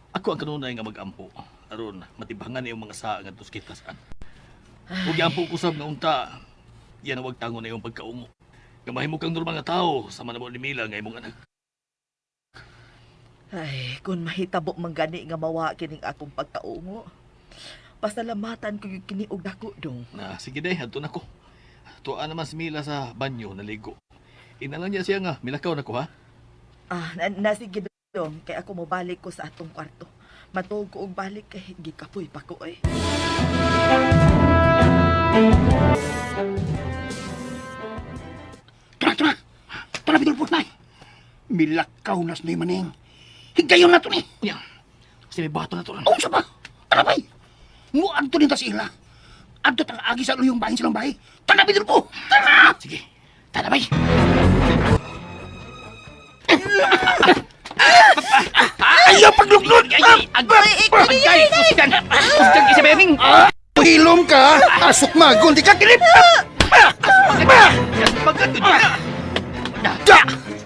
ako ang kanunay nga mag-ampo. Aron matibangan iyong mga sa nga tus kitasan. Ug giampo ko sab nga unta, yan ang wag tango na iyong pagkaungo. Nga mahimo kang normal nga tao sa manamo ni Mila nga imong anak. Ay, kung mahitabo man gani nga mawa kining akong pagkaungo. Pasalamatan ko yung kini og dako dong. Na sige day, adto na ko. Tuwa naman si Mila sa banyo naligo. Inalan niya siya nga, milakaw na ko ha. Ah, na, nasige dong kay ako mobalik ko sa atong kwarto. Matuog ko og balik kay gikapoy pa ko eh. Tara, tara. Tara, bidol po na. Milakaw nas ni maning. Higayon na to ni. Unya, kasi may bato na to ron. Oh, sa pa. Tara, bay. Muadto din ta sa ila. Adto ta agi sa luyong bahin silang bahay. Tara, bidol po. Tara! Sige, tara bay. Ayaw pagluklod! Ay, agay! Agay! Usgan! Usgan isa bening! Hilom ka, asok magon di ka kinip. Magkano na? Da!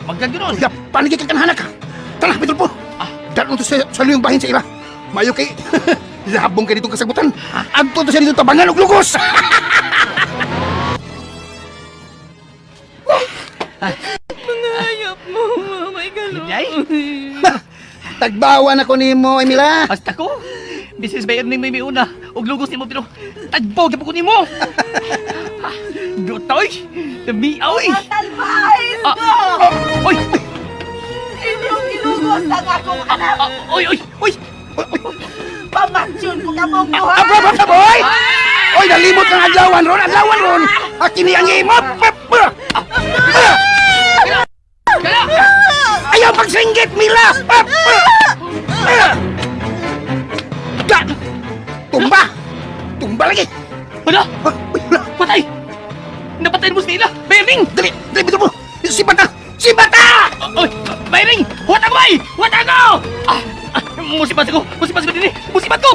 Magkano nun? Ya, panigay kang kanhanak ka. Tara, Pitol po. Dalon to sa luyong bahin sa ila. Mayo kay labong kay ditong kasagutan. Adto to siya dito tabangan og lugos. Ayop mo, may Yay! Tagbawan ako nimo, Emila. Basta ko. Bisis bayad ni may una. Og lugos nimo pero tagbaw gyud ko nimo. Dutoy! Dami oy! Talbais Ah, ko! ah, Oy! Inyong gilugos ang akong anak! Ah, Oy, oy, oy! Pamatsyon ko ka mong buhay! Aba, aba, aba, oy! Oy, nalimot kang adlawan ron, adlawan ron. Akini ang imo. Ayaw pagsinggit, Mila! Da! Tumba! Tumba lagi! Wala! Ah, uy, wala. Patay! Napatay mo si Mila! Bayring! Dali, dali, Pitol po! Si Bata! Si Bata! Oy! Bayring! Huwat ako bay! Huwat ako! Ah, ah, musibat ko! Musibat ko dinhi! Musibat ko!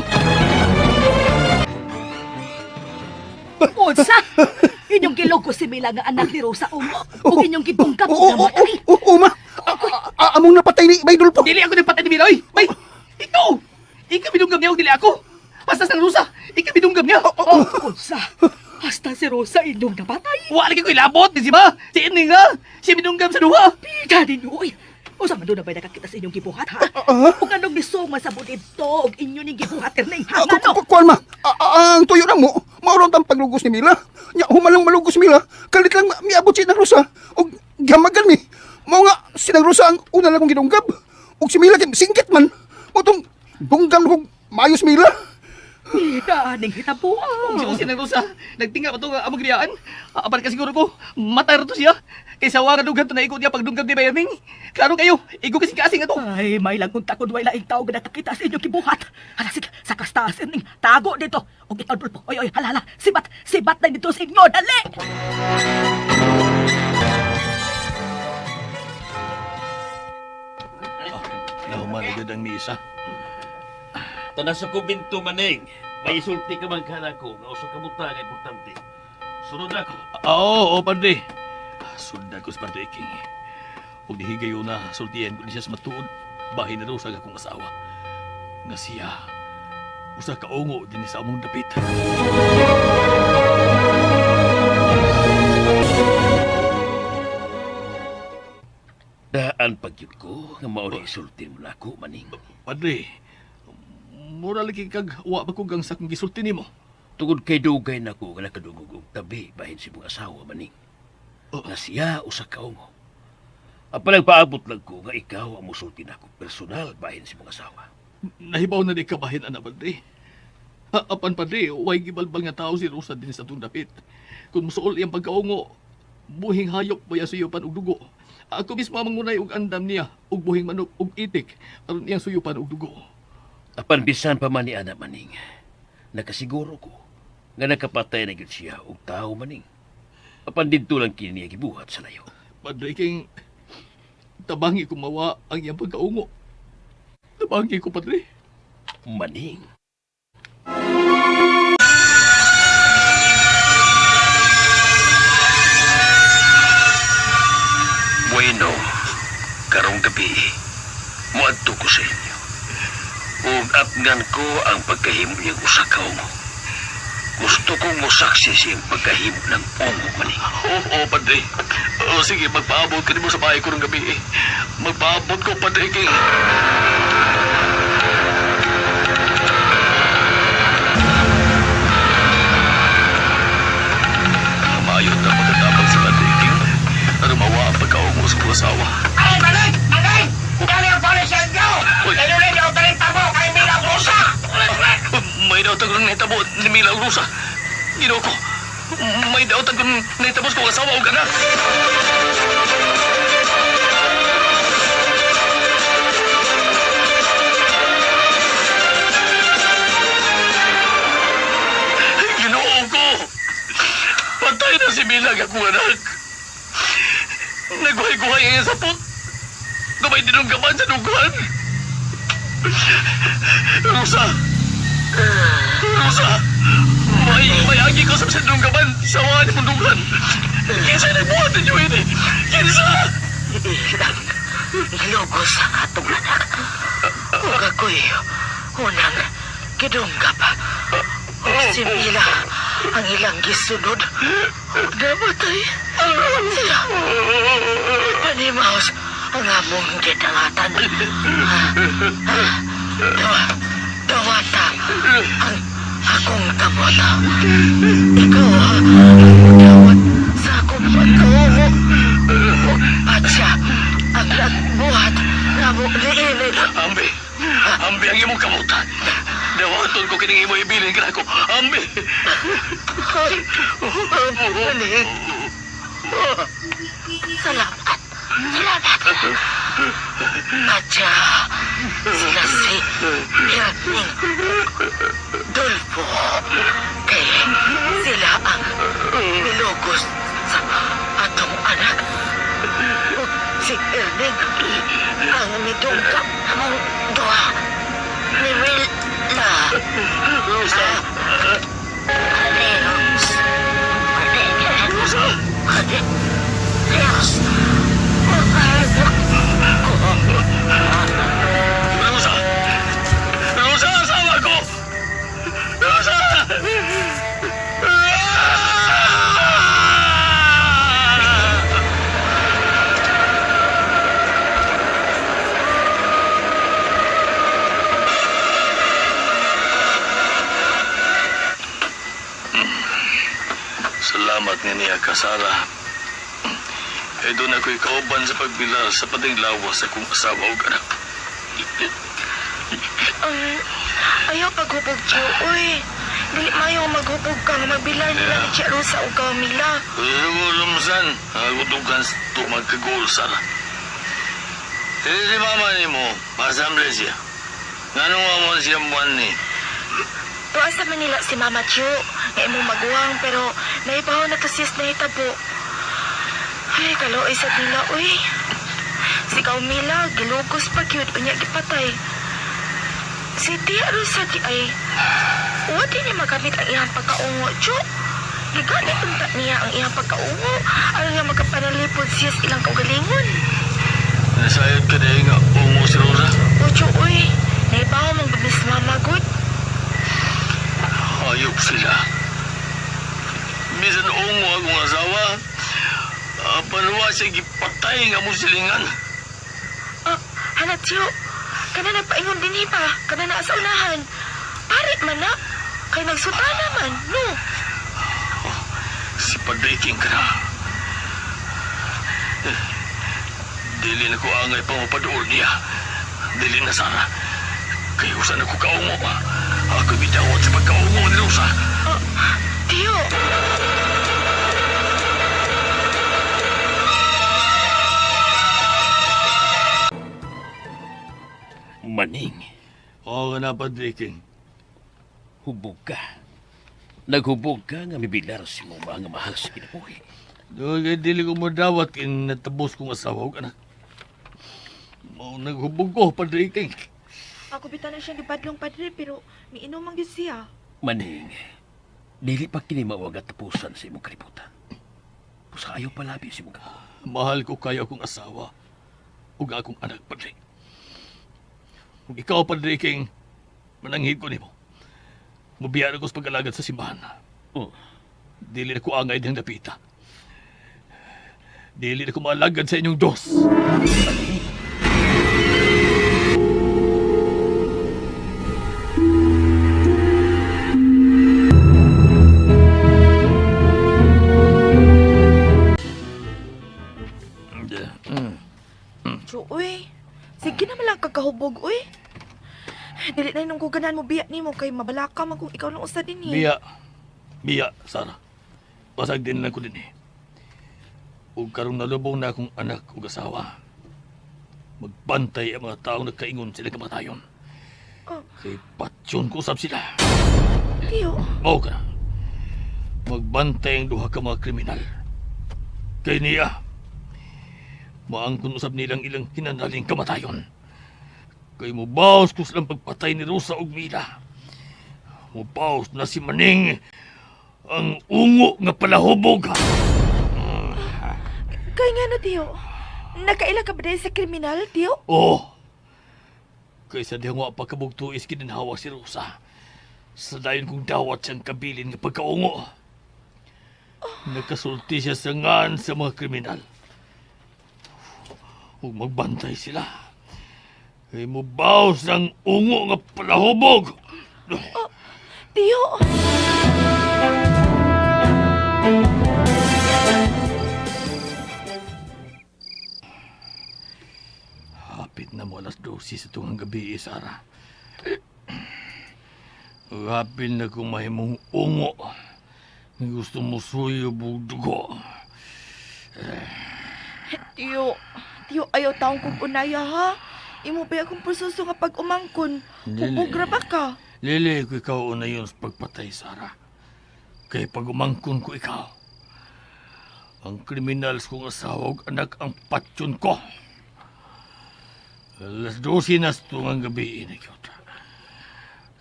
Unsa? Inyong gilugos si Mila nga anak ni Rosa Ungo. Ug inyong gibungkap Oo, sa oo, matay. oo, oo, ma. Among napatay ni Baydol po. Dili ako nagpatay ni Mila oy! Bay! Ikaw! Ikaw binunggam niya og dili ako! Basta sa Rosa! Ikaw binunggam niya! Oh, unsa? Hasta si Rosa inyong napatay. Wala lagi ko ilabot ni si ba? Si Ining ha? Siya binunggam sa duha! Pika ninyo, oy. Unsa man doon na ba'y nakakita sa inyong gibuhat, ha? Ug anong nisuma sa dito ug inyo ning gibuhat irning ha? Ngano? Kuan ma, ang tuyo na mo, maurong tang paglugos ni Mila. Nya humalang malugos Mila, kalit lang miabot si nang Rosa og gamagan mi. Mao nga si nang Rosa ang una lang kong gidunggab. Og si Mila kay singkit man. Mao tong dunggam kog maayos Mila. Pika ning hitabuan. Kung si nang Rosa, nagtinga pa to nga among griyaan. Apan ka siguro ko, matay ra to siya. Kay sa wara dugan to na igo niya pagdunggam ni Bayerning. Klaro kayo, igo kasi kasing ato. Ay, may lang kung takod way laing tao nga nakakita sa inyong gibuhat. Hala, sige, sa kastaas ning tago dito. Ug ikaw dulpo. Oy, oy, hala, hala. Sibat, sibat na dito sa inyo. Dali! Nahuman na ang misa. Tanan sa kubinto maning. May isulti ka man kana ko nga usa ka buta nga importante. Sunod ako. Oo, oo, padre. Sundan ko sa Padre King. Huwag dihigayo na sultian ko ni siya sa matuod. Bahin na raw sa akong asawa. Nga siya, usa kaungo din sa among dapit. Daan pagyud ko nga mao ni isulti mo nako maning. Padre, mura lagi kag wa ba ko gang sa akong gisulti nimo. Tungod kay dugay nako nga nakadungog og tabi bahin sa imong asawa maning. Oh. Nga siya usa ka ungo. Apan nagpaabot lang ko nga ikaw ang musulti nako personal bahin sa imong asawa. Nahibaw na di kabahin ana padre. Apan padre, way gibalbal nga tao si Rosa din sa atong dapit. Kung musuol iyang pagkaungo, buhing hayop baya suyupan og dugo. Ako mismo ang mangunay og andam niya, og buhing manok og itik, aron iyang suyupan og dugo. Apan bisan pa man ni ana maning, nakasiguro ko nga nakapatay na gyud siya og tawo maning. Apan didto lang kini niya gibuhat sa layo. Padre king tabangi ko mawa ang iyang pagkaungo. Tabangi ko padre. Maning. Bueno, karong gabi, muadto ko sa inyo. Ug atngan ko ang pagkahimo niyang usa ka ungo. Gusto kong mosaksi sa iyang pagkahimo ng ungo maning. Oo, oo, padre. Oo, sige, magpaabot ka nimo sa bahay ko ng gabi. Eh. Magpaabot ko, padre king. Maayo na pagkatapang sa padre king. Ano mawa ang pagkaungo sa kong asawa. Ay, manay! Manay! Kani ang palisyan ko! Kaya daw tanin tabo kay Mila Rosa! May daw tagong nahitabo ni Mila Rosa. Ginoo ko. May daw tagong nahitabo sa kong asawa o anak. Ginoo ko. Patay na si Mila ang akong anak. Naghuhay-guhay ang iyang sapot. Gamay dinunggaman sa dughan. Rosa! Rosa! May agi ko sa sindunggaban sa wala ni mundunggan. Kinsa nagbuhat ninyo ini? Kinsa? Ilang ilugos ang atong anak. Ug ako'y unang gidunggap. Ug si Mila ang ilang gisunod. Ug namatay siya. Panimaos ang among gidangatan. Dawata ang akong kamot. Ikaw ang dawat sa akong pagkaungo. Ug patya ang nagbuhat namo niini. Ambi! Ambi ang imong kamutan. Dawaton ko kining imo ibilin kanako. Ambi! Maning. Salamat. Salamat. Patya sila si Pirning Dolfo. Kay sila ang nilugos sa atong anak. Ug si Erning ang nidungkap among duha ni Mila. Rosa! Adios. Rosa! Adios. Rosa! Rosa, asawa ko! Rosa! Salamat nga niya, Kasara. Eh, doon ako'y kauban sa pagbilar sa pating lawas sa kong asawa o anak. Ayaw paghubog, Tiyo. Uy, dili mayo maghubog ka nga magbilar nila ni Tia Rosa o Camila. Lumsan, agutukan to magkagol, Sara. Eh, si mama ni mo, masamble siya. Ngano nga mo siya buwan ni? Tuwa sa Manila si Mama Tiyo, nga imong maguwang pero naibaw na to sis nahitabo. Ay, kaluoy sa nila, uy. Si Camila, gilugos pa gyud unya gipatay. Si Tia Rosa di ay, wa di niya magamit ang iyang pagkaungo, Tiyo. Gigamit unta niya ang iyang pagkaungo aron nga makapanalipod siya sa ilang kaugalingon. Nasayod ka dahil nga ungo si Rosa. O, Tiyo, uy, naibaw mong gud ni Mama gud. Hayop sila. Bisan ungo akong asawa, panuwa siya gipatay nga mo silingan. Hala, Tiyo. Kana nagpaingon din pa. Kana naa sa unahan. Pare man na. Kay nagsutana man, no? Si Padre King ka na. Dili na ko angay pangupadool niya. Dili na sana. Kay usa na ko kaungo. Ako bidawat sa pagkaungo ni Rosa. Tiyo. Maning, Oo nga na, Padre King. hubog ka. Naghubog ka nga mibilar si mo mga mahal sa kinabuhi. Doon kay dili ko madawat kay natabos kong asawa ug anak. Mao naghubog ko, Padre King. Ako bitaw na siyang gibadlong, padre, pero miinom man gyud siya. Maning, dili pa kini mao ang katapusan sa imong kalibutan. Busa ayaw palabi sa imong gako. Mahal ko kayo akong asawa ug akong anak, Padre. Ug ikaw, Padre King, mananghid ko nimo. Mubiya na ko sa pag-alagad sa simbahan. Oh, Dili na ko angay diyang dapita. Dili na ko maalagad sa inyong Diyos. Maning. Tiyo, uy. Sige na man lang kagkahubog, uy. Dili na nung ganahan mo biya nimo kay mabalaka man kung ikaw lang usa din eh. Biya. Biya, Sara. Basag din lang ko din eh. Ug karong nalubong na akong anak ug asawa. Magbantay ang mga taong nagkaingon sila kamatayon. Oh. Kay patyon ko usab sila. Tiyo. Mao ka na. Magbantay ang duha ka mga kriminal. Kay niya, maangkon usab nilang ilang hinanaling kamatayon. Kay mubaos ko silang pagpatay ni Rosa ug Mila. Mupaos na si Maning ang ungo nga palahubog. Kay nga no, tiyo. Nakaila ka ba dahil sa kriminal, tiyo? Oh! Kaysa di nga pagkabugtuis kininhawa si Rosa. Sa dayon kong dawat siyang kabilin nga pagkaungo. Nakasulti siya sa ngan sa mga kriminal. Ug magbantay sila. Kay mubaws ang ungo nga palahubog. Tiyo! Hapit na mo 12:00 sa tungang gabi, Sara. Hapit na kung mahimong ungo. Gusto mo suyo dugo. Tiyo, tiyo, ayaw taong kong unaya, ha? Imo ba akong proseso nga pag umangkon? Dili. Hubog ra ba ka? Lili ko ikaw una yun sa pagpatay, Sara. Kay pag umangkon ko ikaw, ang kriminal sa kong asawa ug anak ang patyon ko. 12:00 na sa tungang gabi, inagyot.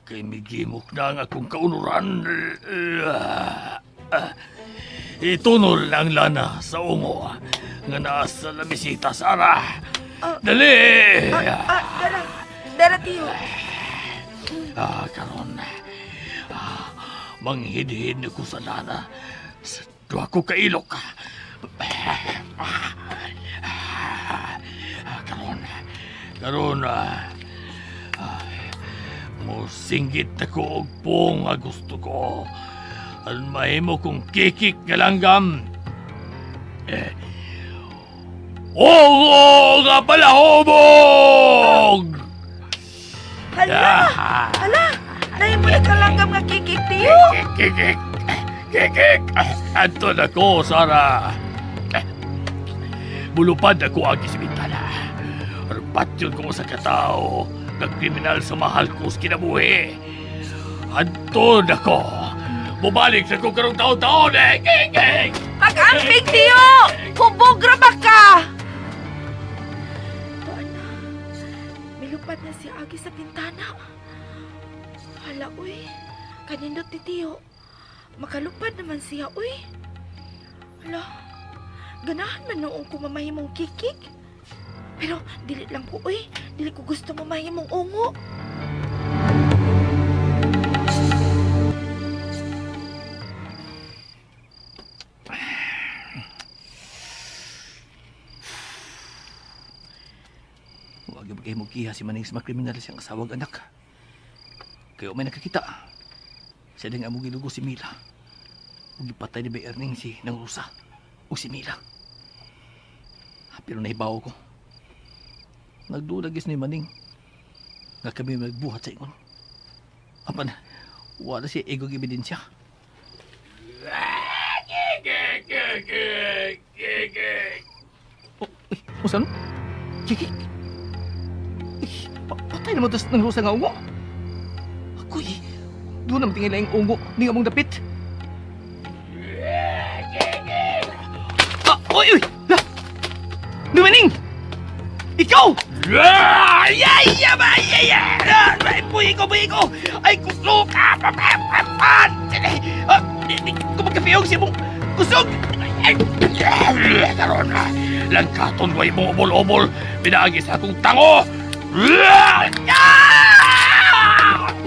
Kay migimok na ang akong kaunuran. Itunol na ang lana sa ungo nga naa sa lamisita, Sara. Dali! Ah, dara. Dara, tiyo. Karon. Manghidhid ko sa lana sa duha ko kailok. Karon. Karon, mosinggit ako og pong nga gusto ko. Aron mahimo kong kikik nga langgam. Eh, Oo nga palahubog! Hala! Hala! Nahin mo na kalanggam nga kikik, tiyo! Kikik! Kikik! Anton ako, Sara! Bulupad ako agi sa bintana. Patyon ko sa katao, nagkriminal sa mahal ko sa kinabuhi. Anton ako! Bumalik sa ko karong taon-taon eh! Kikik! Pag-amping, tiyo! Hubog ra ba ka? Tuan na. Milupad na si Agi sa bintana. Hala, uy. Kanindot ni tiyo. Makalupad naman siya, uy. Hala, ganahan man noong ko mamahimong kikik. Pero dili lang ko, uy. Dili ko gusto mamahimong ungo. Huwag yung kayo kiha si Maning sa mga kriminal siyang asawag anak. Kayo may nakakita. Siya din among gilugo si Mila. Ug gipatay ni Bay Erning si nang Rosa o si Mila. Pero nahibaw ko. Nagdulag is ni Maning nga kami magbuhat sa ingon. Apan, wala siya egog ebidensya. Oh, uy, usan? Kikik? Patay naman ito ng Rosa nga ungo. Ako'y, doon naman tingin lang ungo, ni among dapit. Ah, uy, uy! La! Dumaning! Ikaw! Ay, ay, ay, ay, ay, ay, buhi ko, buhi ko! Ay, kusog! Ah, pa, pa, pa, pa! Ah, di ko magkapiyog sa imong kusog! Ay, karon, langkaton ko imong ubol-ubol, pinaagi sa akong tango!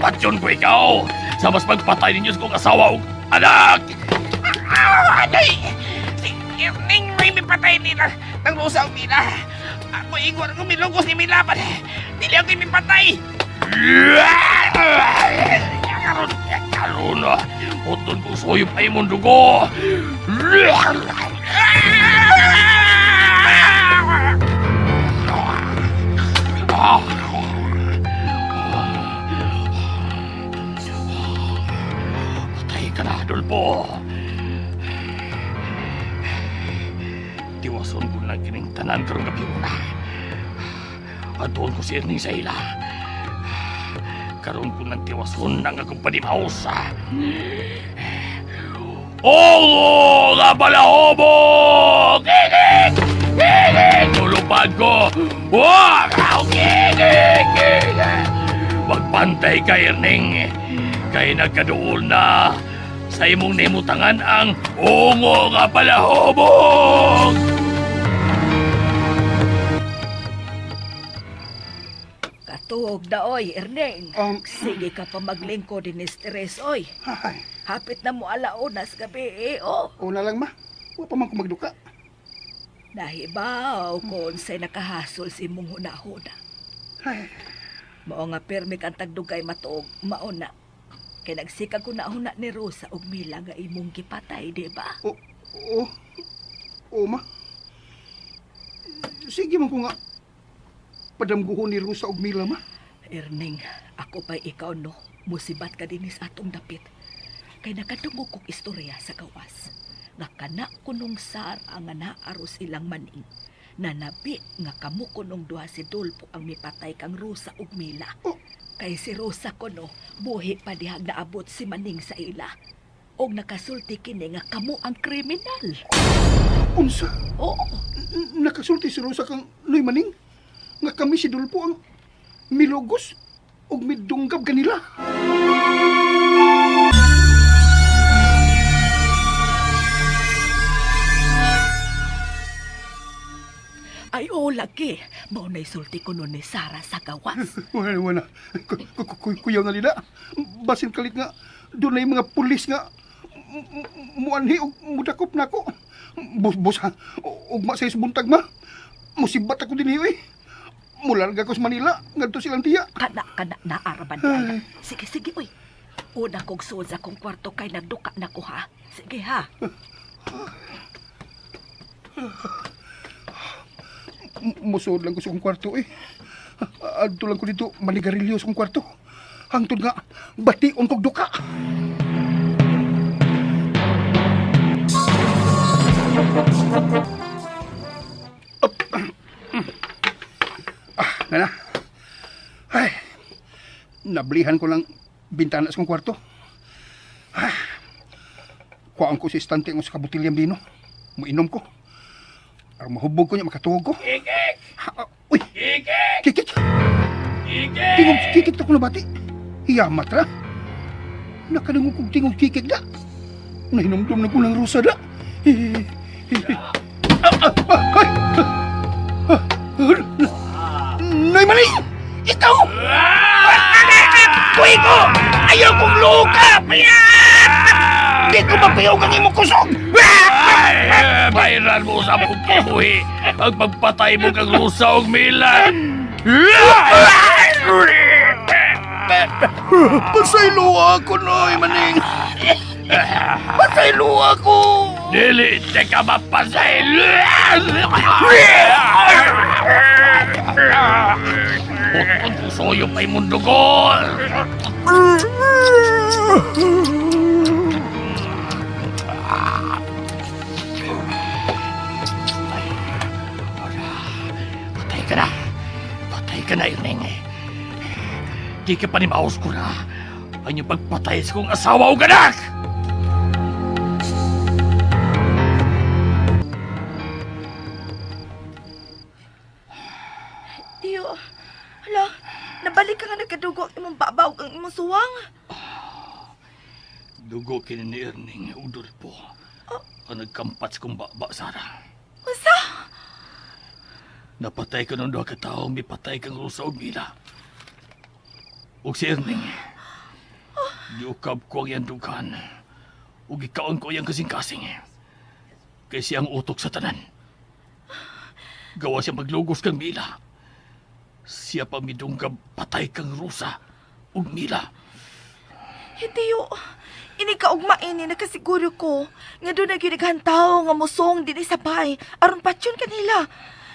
Patyon ko ikaw! Sa mas magpatay ninyo sa kong asawa ug anak! Anay! Si Erning may mipatay nila ng Rosa ug Mila. Ako igor ko milugos ni Mila pa. Dili ako mipatay. Karon, karon, uton ko suyop ay mong dugo. Patay ka na, Adolfo. Tiwason ko na kining tanan karong gabi una. Adoon ko si Erning sa ila. Karon ko nang tiwason ang akong panimaus. Oo nga pala, hobo! Kikik! Kikik! Tulupad ko! Wow! Kikik! Kikik! Magbantay ka, Erning. Kay nagkaduol na sa imong nimutangan ang ungo nga palahubog! Katuog na, oy, Erneng. Sige ka pa maglingkod din stress, oy. Ay, Hapit na mo alaunas gabi, eh, oh. una lang ma. Wa pa man ko magduka. Nahibaw kung sa'y nakahasol si imong hunahuna. Ay, Mao nga pirmi kang tagdugay matuog, mauna. Kay nagsikag ko nahuna ni Rosa og Mila nga imong gipatay, di ba? o, o, o ma. Sige man ko nga. Padamguhon ni Rosa og Mila ma. Erning, ako pa'y ikaw no, musibat ka din sa atong dapit. Kay nakadungog kog istorya sa gawas. Nga kana kunong sar ang nga naaros ilang maning. Nanabi nga kamo kunong duha si Dolpo ang mipatay kang Rosa ug Mila. Oh. Kay si Rosa kuno, buhi pa dihag naabot si Maning sa ila. Og nakasulti kini nga kamo ang kriminal. Unsa? Oo. Nakasulti si Rosa kang Noy Maning nga kami si Dulpo ang milugos ug midunggab kanila. Ay, oo, lagi. Mao na'y sulti kuno ni Sara sa gawas. Wala, wala. Kuyaw na nila. Basin kalit nga, doon na yung mga pulis nga muanhi og mudakop na ako. Bus, bus ha. Ugma sa buntag ma. Musibat ako din eh. Mularga ko sa Manila, ngadto silang tiya. Kana, kana, naaraban di ay. Sige, sige, uy. Una kong suod sa akong kwarto kay nagduka na ko, ha? Sige, ha? Musuod lang ko sa akong kwarto eh. Adto lang ko dito, manigarilyo sa akong kwarto. Hangtod nga, bation kog duka. Up. Ah, nana. Ay, nablihan ko lang bintana sa akong kwarto. Ah, kuhaan ko sa istante ng sa kabutilyang bino. Muinom ko. Aron mahubog ko niya, makatuog ko. Kikik! Ha, uy! Kikik! Kikik! Kikik! Tingog kikik to ko nabati. Hiyamat ra. Nakadungog kog tingog kikik da. Nahinumdum na ko ng rusa da. Ah, ah, ah, ay! Ah, ah, Nay mali! Ikaw! Kuy ko! Ayaw kong luka! Di ko mapiyog ang imong kusog! Ay, bayran mo sa mong kibuhi ang pagpatay mo kang Rosa og Mila. Pasaylo ako, Noy, maning! Pasaylo ako! Dili te ka mapasaylo! Buton ko soyo pa imong dugol! Patay ka na! Patay ka na, Irning! Di ka panimaos ko na ang iyong pagpatay sa kong asawa o ganak! Tiyo, hala, nabalik ka nga nagkadugo ang imong babaw ang imong suwang. Dugo kini ni Erning Udolpo ang nagkampat sa kong baba, Sara. Unsa? Napatay ka ng duha ka tawo, mipatay kang Rosa ug Mila. Ug si Erning, giukab ko ang iyang dughan. Ug gikaon ko iyang kasing-kasing. Kay siya ang utok sa tanan. Gawa siya maglugos kang Mila. Siya pa midunggab patay kang Rosa ug Mila. Hey, Tiyo, ini ka ugma ini nakasiguro ko nga doon na gyud tawo nga musong dinhi sa bahay aron patyon kanila.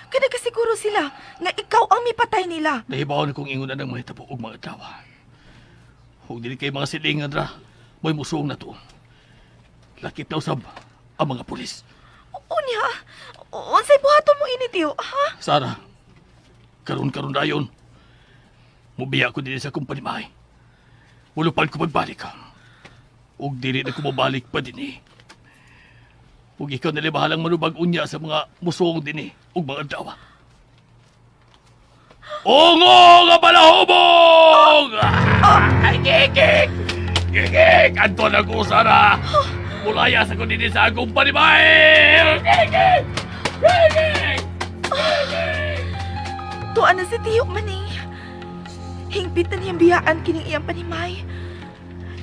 Kay nakasiguro sila nga ikaw ang mipatay nila. Nahibaw na kong ingon na ng mga tabo og mga tawa. Huwag dili kay mga silingan ra, mo'y musuong na to. Lakip na usab ang mga pulis. Unya, unsay buhaton mo ini Tiyo, ha? Sara, karon-karon dayon. Mubiya ko dinhi sa akong panimahay. Mulupad ko pagbalik. Ug dili na ko mobalik pa dinhi. Ug ikaw na bahalang manubag unya sa mga musuong dinhi ug mga dawa. Ungo nga palahubog! Ay, kikik! Kikik! Anton ang usara! Mulaya sa kundi sa akong panimay! Kikik! Kikik! Tuan na si Tiyo Maning. Hingpit na niyang biyaan kining iyang panimay.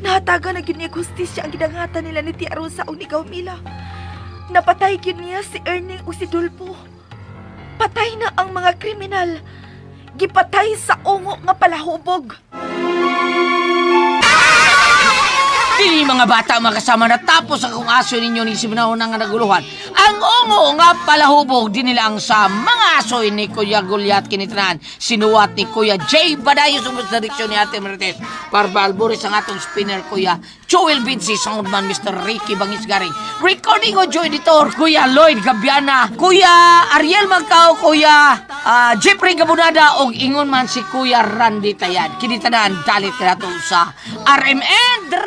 Nahatagan na gyud niya hustisya ang gidangatan nila ni Tia Rosa o ni Gaumila. Napatay gyud niya si Erning o si Dulpo. Patay na ang mga kriminal. Gipatay sa ungo nga palahubog. Dili mga bata makasama na tapos akong aso ninyo ni Simanahon nga naguluhan. Ang ungo nga palahubog din nila ang sa mga asoy ni Kuya Goliath kinitanan. Sinuwat ni Kuya Jay Badayos ubos sa direksyon ni Ate Marites. Parba Albores ang atong spinner Kuya Joel Vinci, soundman Mr. Ricky Bangisgaring. Recording audio editor Kuya Lloyd Gabiana, Kuya Ariel Magkao, Kuya Jeffrey Gabunada og ingon man si Kuya Randy Tayad. Kinitanan dalit kanato sa RMN.